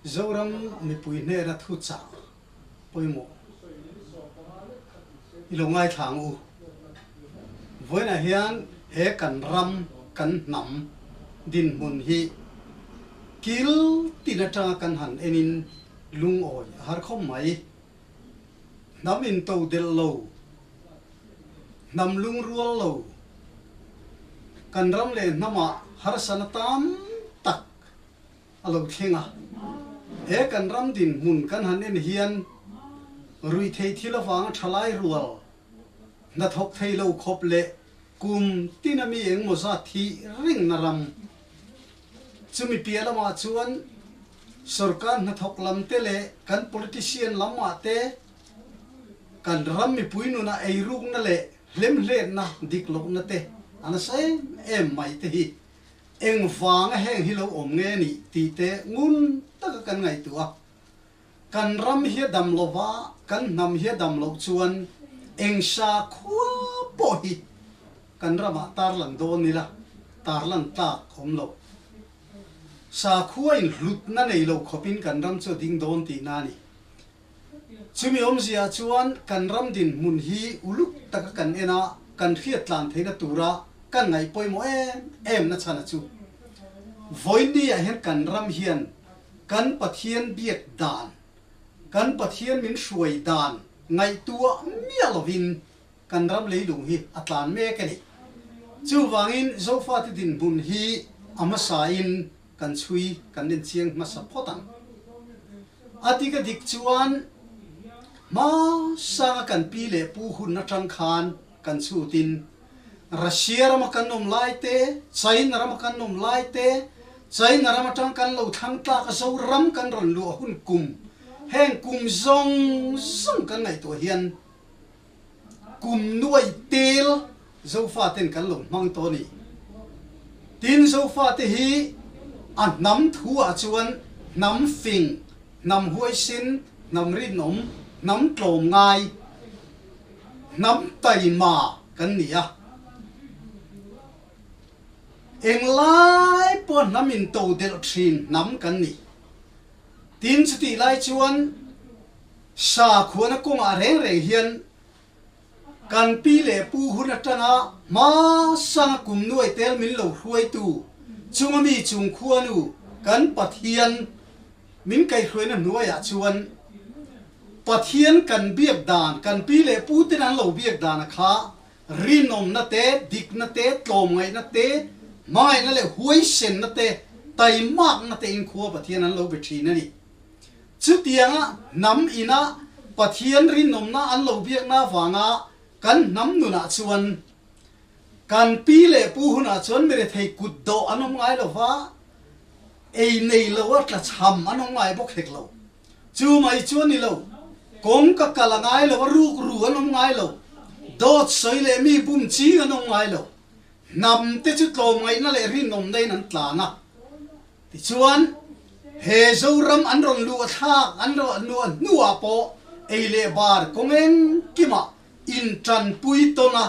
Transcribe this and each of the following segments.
Zoram mipui hnena thuchah pawimawh i lo ngaithla ang u. Vawiinah hian he kan ram, kan hnam dinhmun hi kil tin atanga kan han enin lungawi a har khawp mai. Hnam into delh lo, hnam lungrual lo, kan ram leh hnamah harsana tam tak a lo thleng a. He kan ram dinhmun kan han en hian ruihtheih thil avanga thalai rual hnathawk thei lo khawp leh kum tina mi engmaw zat thi ringna ram. Chumi piah lamah chuan sorkar hnathawk lam te leh kan politician lamah te kan ram mipui nunah eirukna leh hlemhletna dik lohna te a nasa em em mai te hi Engvanga heng hi lo awm nge nih tih te ngun taka kan ngaihtuah a, kan ram hi a dam lo va, kan hnam hi a dam loh chuan eng sakhua pawh hi kan ramah tarlan dawn ila tarlan tlak awm lo. Sakhua in hlutna nei lo khawpin kan ram chu a ding dawn tihna a ni. Chumi awmzia chuan kan ram dinhmun hi uluk taka kan en a, kan hriat tlan theihna tura kan ngaih pawimawh em em na chhan a chu. Vawiinni ah hian kan ram hian kan Pathian biak dan, kan Pathian min hruai dan ngaihtuah miah lovin kan ram leilung hi a tlan mek a ni. Chuvangin Zofate dinhmun hi a hmasain kan chhui kan en chiang hmasa phawt ang. A dik a dik chuan hmasanga kan pi leh pu hun atang khan kan chhutin Russia rama kan awm lai te, China rama kan awm lai te, China ram atang kan lo thlang tlak a Zoram kan rawn luah hun kum, heng kum zawng zawng kan ngaihtuah hian Kum nuai tel Zofaten kan lo hmang tawh a ni. Tin, Zofate hi a hnam thu ah chuan hnam fing, hnam huaisin, hnam rinawm, hnam tlawm ngai, hnam taima kan ni a. Englai pawh hnam in to delh thin hnam kan ni. Tin, chutih lai chuan Sakhuana kawngah reng reng hian kan pi leh pu hun atanga hmasanga kum nuai tel min lo hruaitu chunga mi chung khuanu kan Pathian min kaihhruaina hnuaiah chuan Pathian kan biak dan, kan pi leh pu ten an lo biak dana kha rinawmna te, dikna te, tlawmngaihna te, hmangaihna leh huaisenna te, taimakna te in khua Pathian an lo be thin a ni. Chutianga hnam ina Pathian rinawmna an lo biakna avanga kan hnam nunah chuan kan pi leh pu hunah chuan mirethei kut dawh an awm ngai lo va, ei nei lo a tlachham an awm ngai bawk hek lo. Chu mai chu a ni lo, kawng ka kal a ngai lo a, rukru an awm ngai lo, dawt sawi leh mi bum ching an awm ngai lo. Hnam te chu tlawmngaihna leh rinawmna in an tlan a. Tichuan, he Zoram an rawn luh thlak an rawn luh hnuah pawh ei leh bar kawng engkimah intanpui tawn a,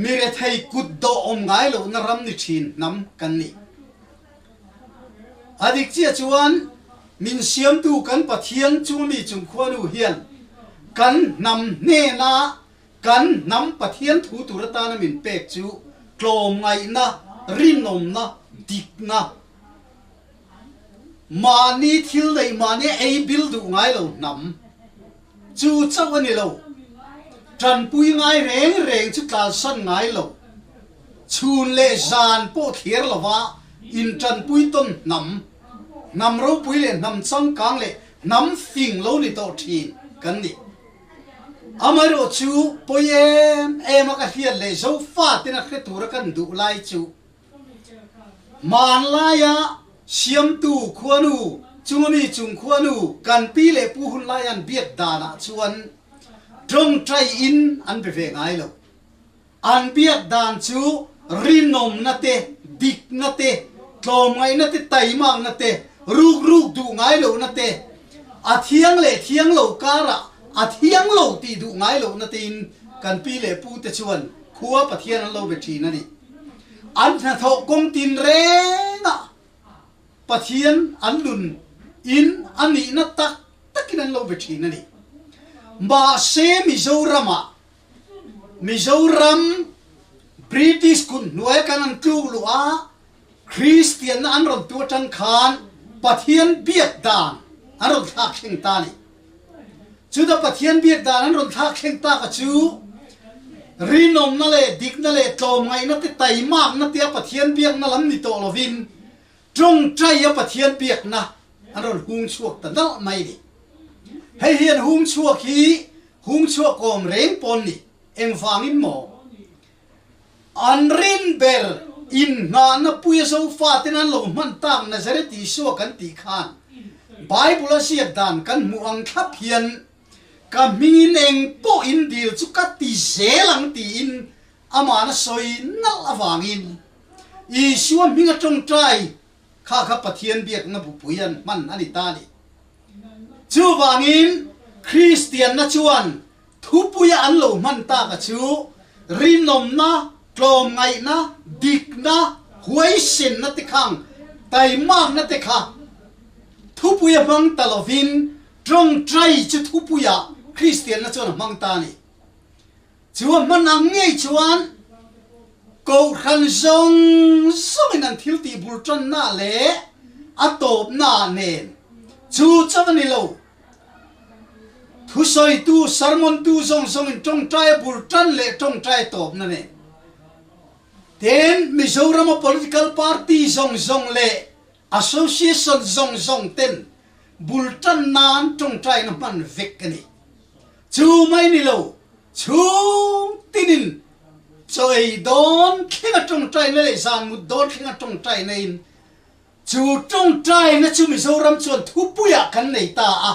mi rethei kut dawh awm ngai lohna ram ni thin hnam kan ni. A dik chiah chuan min siamtu kan Pathian chungmi chungkhuanu hian kan hnam hnena Kan hnam Pathian thu tur atana min pek chu tlawmngaihna, rinawmna, dikna, mahni thil neih mahni ei bil duh ngai lo hnam chu chauh a ni lo. Tanpui ngai reng reng chu tlansan ngai lo, chhun leh zan pawh thliar lova intanpui tawn hnam, hnam ropui leh hnam changkang leh hnam fing lo ni tawh thin kan ni. Amaherawh chu pawi em em a ka hriat leh Zofaten a hre tura kan duh lai chu hmanlaia siamtu khuanu chunga mi chung khuanu kan pi leh pu hun lai an biak danah chuan tawngtai in an be ve ngai lo. An biak dan chu rinawmna te, dikna te, tlawmngaihna te, taimakna te, rukruk duh ngai lohna te, a thiang leh thiang lo karah a thiang lo tih duh ngai lohna tein kan pi leh pu te chuan khua Pathian an lo be thin a ni. An hnathawh kawng tin rengah Pathian an nun. in a nihna tak takin an lo be thin a ni. Mahse Mizoramah Mizoram British kut hnuaia kan an tluk luh a, Kristianna an rawn tu atang khan Pathian biak dan an rawn thlak thleng ta a ni. Chuta Pathian biak dan an rawn thlak thleng tak a chu rinawmna leh dikna leh tlawmngaihna te taimakna te a Pathian biakna lam ni tawh lovin tawngtai a Pathian biakna an rawn hung chhuak ta nalh mai a ni. Hei hian hung chhuak hi hung chhuak awm reng pawn ni engvangin maw? An rin ber inngahna puia Zofaten an lo hman tak Nazareth Isua kan tih khan Bible a ziak dan kan hmuh ang thlap hian ka hmingin eng pawh in dil chu ka ti zel ang tiin amahna sawi nalh avangin Isua hminga tawngtai kha kha Pathian biakna bupui an hman a ni ta a ni. Chuvangin Kristianna chuan Thupuia an lo hman tak a chu rinawmna, tlawmngaihna, dikna, huaisenna te khang, taimakna te kha thupuia hmang ta lovin tawngtai chu thupuia Kristianna chuan a hmang ta a ni. Chu a hman ang ngei chuan Kohhran zawng zawngin an thil tih bul tanna leh a tawpna nen chu chauh a ni lo. Thusawitu, sermon-tu zawng zawngin tawngtai a bul tan leh tawngtai a tawpna nen. Tin, Mizorama political party zawng zawng leh association zawng zawng ten bul tan nan tawngtaina hman vek a ni. Chu mai ni lo, chhung tinin chaw ei dawn thlenga tawngtaina leh zan mut dawn thlenga tawngtaina in Chu tawngtaina chu Mizoram chuan thupuiah kan nei ta a.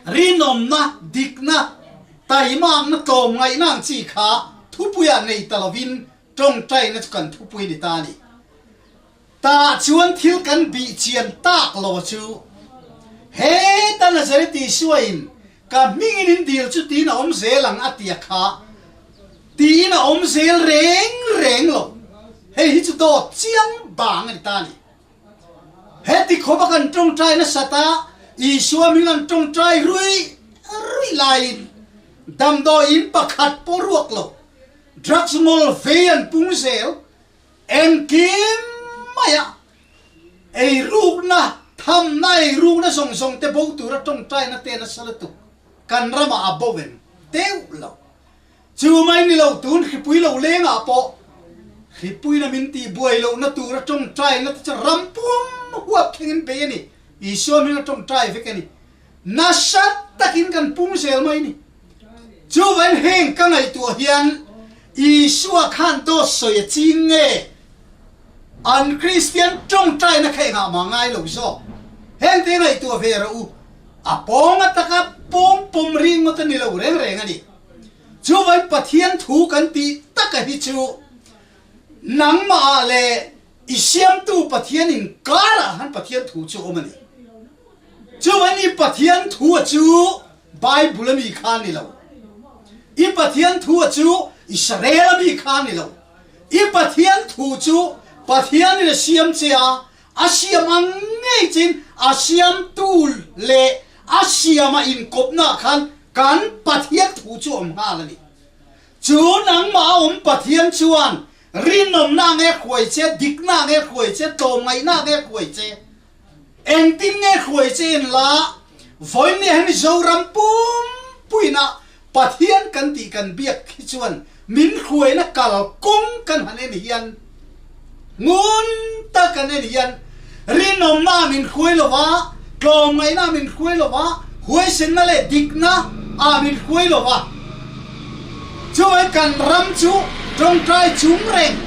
Rinawmna, dikna, taimakna, tlawmngaihna ang chi kha thupuiah nei ta lovin tawngtaina chu kan thupui ni ta a ni. Tah chuan thil kan bih chian tak lo chu heta Nazareth Isua in ka hmingin in dil chu tiin a awm zel ang a tia kha tiin a awm zel reng reng lo. Hei hi chu dawt chiang bang a ni ta a ni. Heti khawpa kan tawngtai nasat a, Isua hming an tawngtai ruih ruih laiin damdawiin pakhat pawh ruak lo, drugs ngawl vei an pung zel, Engkim maia eirukna, thamna eirukna zawng zawng te bo tura tawngtaina te nasa lutuk kan ramah a bo em deuh lo. Chu mai ni lo tun hripui lo lengah pawh hripuina min tih buai lohna tura tawngtaina te chu ram pum huap thlengin bei a ni. Isua hminga tawngtai vek a ni. Nasa takin kan pung zel mai ni. Chuvain heng ka ngaihtuah hian Isua khan dawt sawi a ching nge? An Kristian tawngtaina kha engah mah ngai lo zawk. Heng te ngaihtuah ve rawh u. A pawng ataka pawng pawm ring ngawt a ni lo reng reng a ni. Chuvain Pathian thu kan tih taka hi chu nangmah ah leh i siamtu Pathian inkarah khan Pathian thu chu a awm a ni. Chuan i Pathian thu a chu Bible a mi kha a ni lo. I Pathian thu a chu Israel a mi kha a ni lo. I Pathian thu chu Pathianin a siam che a, a siam ang ngei chin a siamtu leh a siama inkawpnaah khan kan Pathian thu chu a awm nghal a ni. Chu nangmah a awm Pathian chuan rinawmna nge hruai che, dikna nge hruai che, tlawmngaihna nge hruai che, Engtin nge hruai che in la vawiin hian Mizoram pumpuina Pathian kan tih kan biak hi chuan min hruaina kalkawng kan han en hian ngun tak kan en hian rinawmna ah min hruai lo va, tlawmngaihna ah min hruai lo va, huaisenna leh dikna ah min hruai lo va. Chuvai kan ram chu tawngtai chung reng,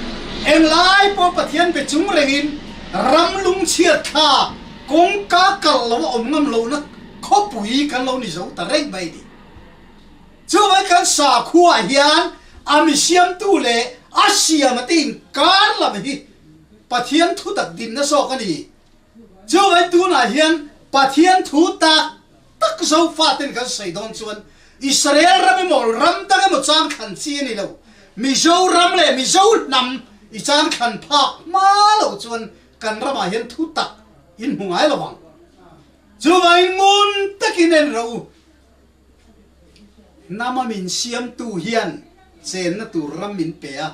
englai pawh Pathian be chung rengin Ram lungchhiat thla kawngka kalh lo a awm ngam lohna khawpui kan lo ni zo ta reng mai ni. Chuvai kan sakhuaah hian a misiamtu leh a siama te inkar lam hi Pathian thu tak dinna zawk a ni. Chuvai tunah hian Pathian thu tak tak Zofaten kan sawi dawn chuan Israel ram emaw ram dang emaw chang thlan chi a ni lo. Mizoram leh Mizo hnam i chang thlan phak hma loh chuan kan ramah hian thu tak in hmu ngai lo ang. Chuvangin ngun takin en rawh u. Hnama min siamtu hian chenna tur ram min pe a.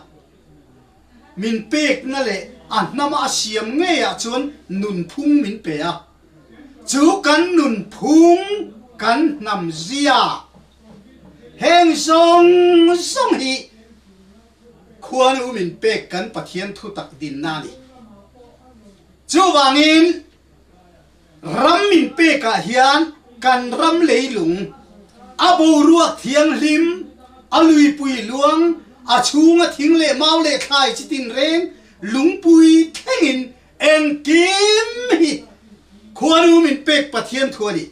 Min pekna leh a hnama a siam ngeiah chuan nunphung min pe a. Chu kan nunphung kan hnam zia heng zawng zawng hi Khuanu min pek kan Pathian thutak dinna a ni. Chuvangin ram min pekah hian kan ram leilung, a boruak thianghlim, a luipui luang, a chhunga thing leh mau leh thlai chi tinreng lungpui thlengin engkim hi Khuanu min pek Pathian thu a ni.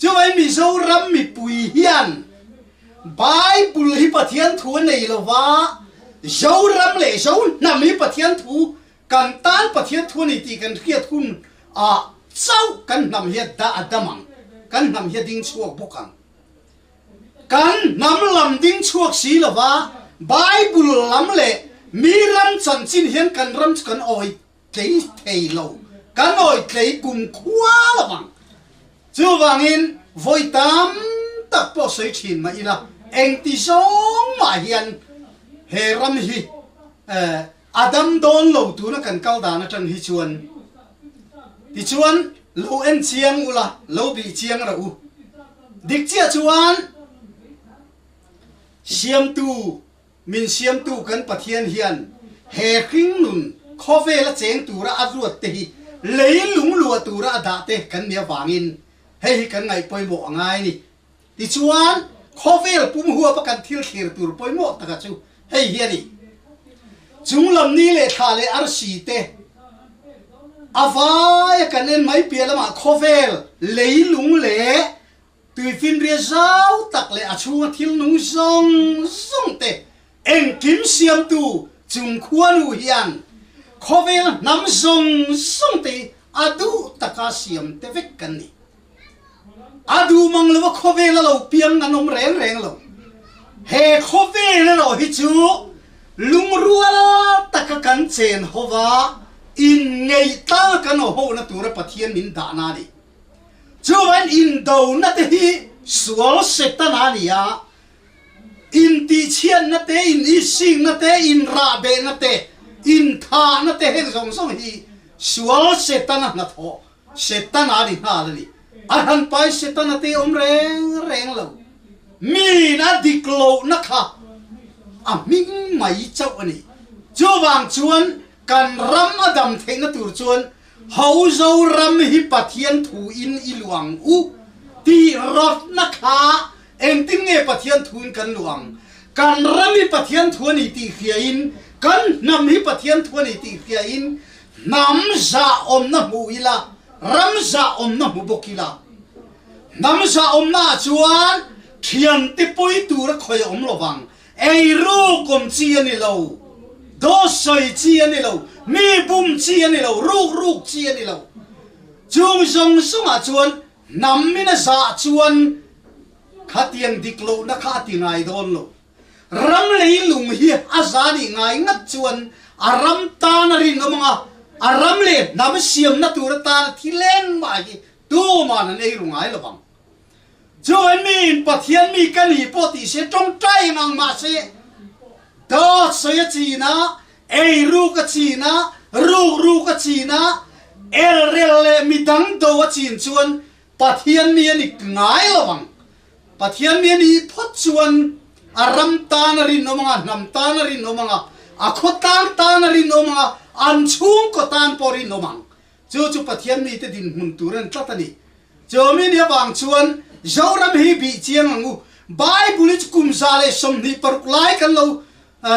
Chuvai Mizoram mipui hian Bible hi Pathian thu a nei lo va, Zoram leh Zo hnam hi Pathian thu, kan tan Pathian thu a ni tih kan hriat hun ah chauh kan hnam hi a dah a dam ang, kan hnam hi a ding chhuak bawk ang. Kan hnam lam ding chhuak si lo va, Bible lam leh mi ram chanchin hian kan ram chu kan awih tlei thei lo, kan awih tlei kum khua lo vang. Chuvangin vawi tam tak pawh sawi thin mah ila, engti zawng mah hian he ram hi a dam dawn lo tuna kan kal dan atang hi chuan tichuan lo en chiang ula, lo bih chiang rah u. Dik chiah chuan Siamtu Min siamtu kan Pathian hian he hringnun khawvela cheng tura a ruat te hi lei lungluah tura a dah te kan nih avangin hei hi kan ngaih pawimawh a ngai a ni. Tichuan, khawvel pum huapa kan thil thlir tur pawimawh taka chu hei hi a ni. Chunglam ni leh thla leh arsi te a vaia kan en mai piah lamah khawvel lei lung leh Tuifinriat zau tak leh a chhunga thil nung zawng zawng te engkim siamtu chung khuanu hian khawvel hnam zawng zawng te hi a duh taka siam te vek kan ni. A duh mang lova khawvel a lo piang an awm reng reng lo. He khawvel erawh hi chu lungrual taka kan chen hova inngeih tlanga kan awhawhna tura Pathian min dahna a ni. Chuan indona te hi sual Setana a ni a, intihchhiatna te, inisingna te, inrahbehna te, inthahna te heng zawng zawng hi sual Setana hnathawh Setana a ni nghal a ni. A hranpai Setana te awm reng reng lo. Miin a dik lohna kha a hming mai chauh a ni. Chuvang chuan kan ram a dam theihna tur chuan Ho Zoram hi Pathian thu in i luh ang u tih rawtna kha engtin nge Pathian thu in kan luh ang? Kan ram hi Pathian thu a ni tih hria in, kan hnam hi Pathian thu a ni tih hria in hnam zah awmna hmu ila, ram zah awmna hmu bawk ila. Hnam zah awmna ah chuan thiante pawi tur a khawi a awm lo vang. Ei ruk awm chi a ni lo, dawt sawi chi a ni lo, mi bum chi a ni lo, ruk ruk chi a ni lo. Chung zawng zawngah chuan hnam in a zah chuan khatiang dik lohna kha a ti ngai dawn lo. Ram leilung hi a za nih ngai ngat chuan a ram tan a rinawm ang a, a ram leh hnam siamna tur atana thi leng mah hi tuman an ei ru ngai lo vang. Chuan miin Pathian mi ka ni pawh tih se tawngtai eng ang mah se, dawt sawi a chin a, ei ruk a chin a, ruk ruk a chin a, elrel leh midang do a chin chuan Pathian mi a ni ngai lo ang. Pathian mi a nih phawt chuan a ram tan a rinawm ang a, hnam tan a rinawm ang a, a khawtlang tan a rinawm ang a, an chhungkaw tan pawh a rinawm ang. Chu chu Pathian mite dinhmun tur a ni tlat a ni. Chumi ni avang chuan Zoram hi bih chiang ang u. Bible hi chu kum 126 lai kan lo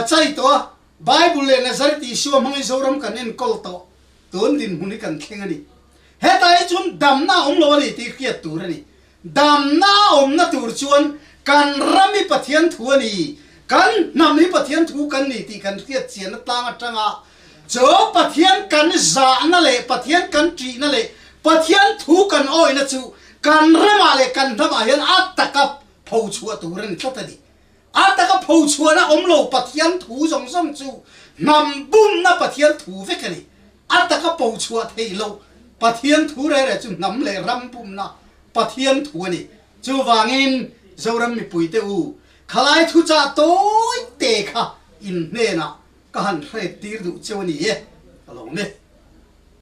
chai tawh a, Bible leh Nazareth Isua hmangin Zoram kan enkawl tawh. Tun dinhmun hi kan thleng a ni. Hetah hi chuan damna a awm lo a ni tih hriat tur a ni. Damna a awmna tur chuan kan ram hi Pathian thu a ni, kan hnam hi Pathian thu kan ni tih kan hriat chianna tlang atanga chu Pathian kan zahna leh Pathian kan ṭihna leh Pathian thu kan awihna chu kan ramah leh kan hnamah hian a taka pho chhuah tur a ni tlat a ni. A taka pho chhuahna awm lo Pathian thu zawng zawng chu hnam bumna Pathian thu vek a ni. A taka po chhuah theih loh Pathian thu reh reh chu hnam leh ram pumna Pathian thu a ni. Chuvangin Zoram mipuite u, khalai thuchah tawi te kha in hnenah ka han hret tir duh cheu a ni e, ka lo ni.